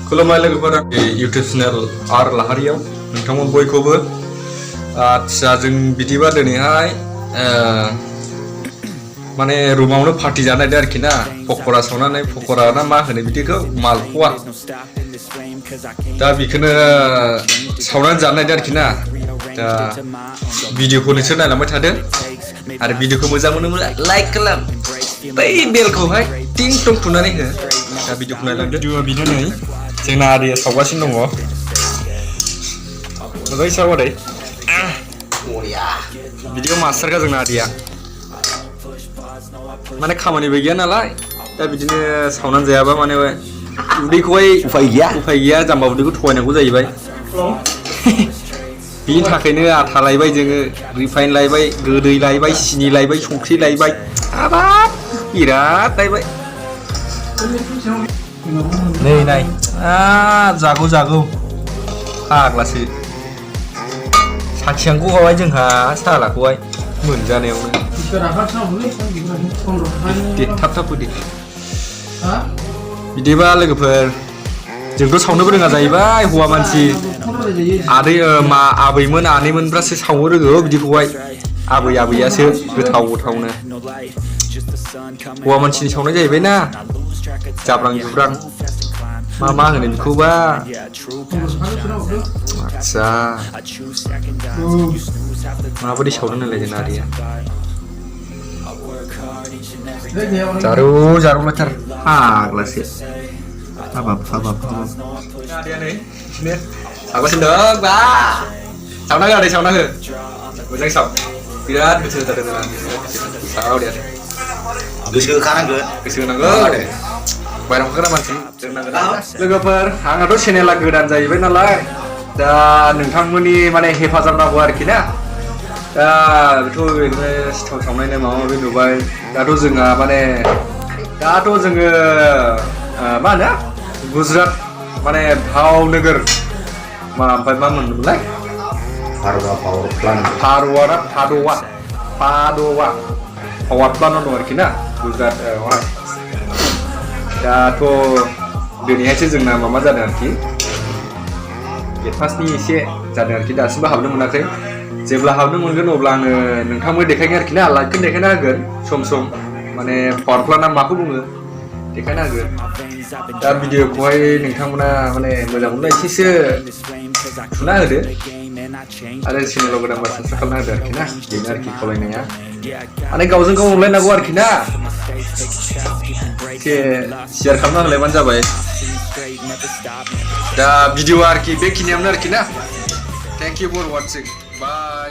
खुलुमबाय लोगोफोर YouTube channel आर लाहारियाव नोंथांमोन बयखौबो आच्छा जों बिदिबा दिनैहाय माने रुमावनो पार्टी जानाय आरोखि ना पकरा सावनानै पकरा ना मा होनो बिदिखौ मालपुआ दा बेखौनो सावनानै जानाय आरोखि ना दा भिडिअखौ नोंसोर नायलांबाय थादो आरो भिडिअखौ मोजां मोनोब्ला लाइक खालाम बै बेलखौहाय टिं टं थुनानै हो दा भिडिअखौ नायलांदो भिडिअआ बिदिनो नै जोंना आदैया सावगासिनो दङ मोजाङै साव आदै भिडिअ मास्टारखा जोंना आदैया माने खामानिबो गैया नालाय दा बिदिनो सावनानै जायाबा माने उदैखौहाय उफाय गैया जाम्बा उदैखौ थगायनांगौ जाहैबाय बिनि थाखायनो आथा लायबाय जोङो रिफाइन लायबाय गोदै लायबाय सिनि लायबाय संख्रि लायबाय हाबाब बिराद लायबाय नै नाय जागौ फाग्लासो साखिनांगौ हाबाय जोंहा सालाखौहाय मोनजानायावनो थाब होदे बिदिबा लोगोफोर जोंथ' सावनोबो रोङा जाहैबाय हौवा मानसि आदै आबैमोन आनैमोनफ्रासो सावनो रोङो बिदिखौहाय आबैयासो गोथावनो हौवा मानसिनि सावनाय जाहैबाय ना जाब्रां जुब्रां मा होनो बेखौबा आच्छा माबायदि सावदों नालाय जोंना आदैया जारौलाथार फाग्लासो हाबाब आदैया नै बिदिनो सावगासिनो दं बा सावना हो आदै सावना हो मोजां साव बिराद गोसो होथारदों जोंना साव दे गोसो होखानांगोन गोसो होनांगौ बायराव ओंखारा मानसि लोगोफोर आंहाथ' चेनेला गोदान जाहैबाय नालाय दा नोंथांमोननि माने हेफाजाब नांगौ आरोखि ना दाथ' ओरैनो सिथाव सावनायनो माबा माबि नुबाय दाथ' जोंहा माने जोङो मा होनो गुजरात माने भावनगर ओमफ्राय मा मोनोमोनलाय पादवा पावार प्लान्ट दं आरोखि ना गुजरातआवहाय दाथ' दिनैहायसो जोंना माबा जादों आरोखि एडभान्सनि एसे जादों आरोखि दासिमबो हाबनो मोनाखै जेब्ला हाबनो मोनगोन अब्ला आङो नोंथांमोन देखायगोन आरोखि ना लाइभखौ देखायना होगोन सम माने पावार प्लान्टआ माखौ बुङो देखायना होगोन दा भिडिअखौहाय नोंथांमोना माने मोजां मोनब्ला एसेसो थुना होदो आरो चेनेलाव गोदानबा साबस्क्राइब खालामना होदो आरोखि ना बेनो आरोखि खावलायनाया माने गावजों गाव अनलायनांगौ आरोखि ना एसे शेयार खालामना होलायबानो जाबाय दा भिडिअआ आरोखि बेखिनियावनो आरोखि ना thank you for watching bye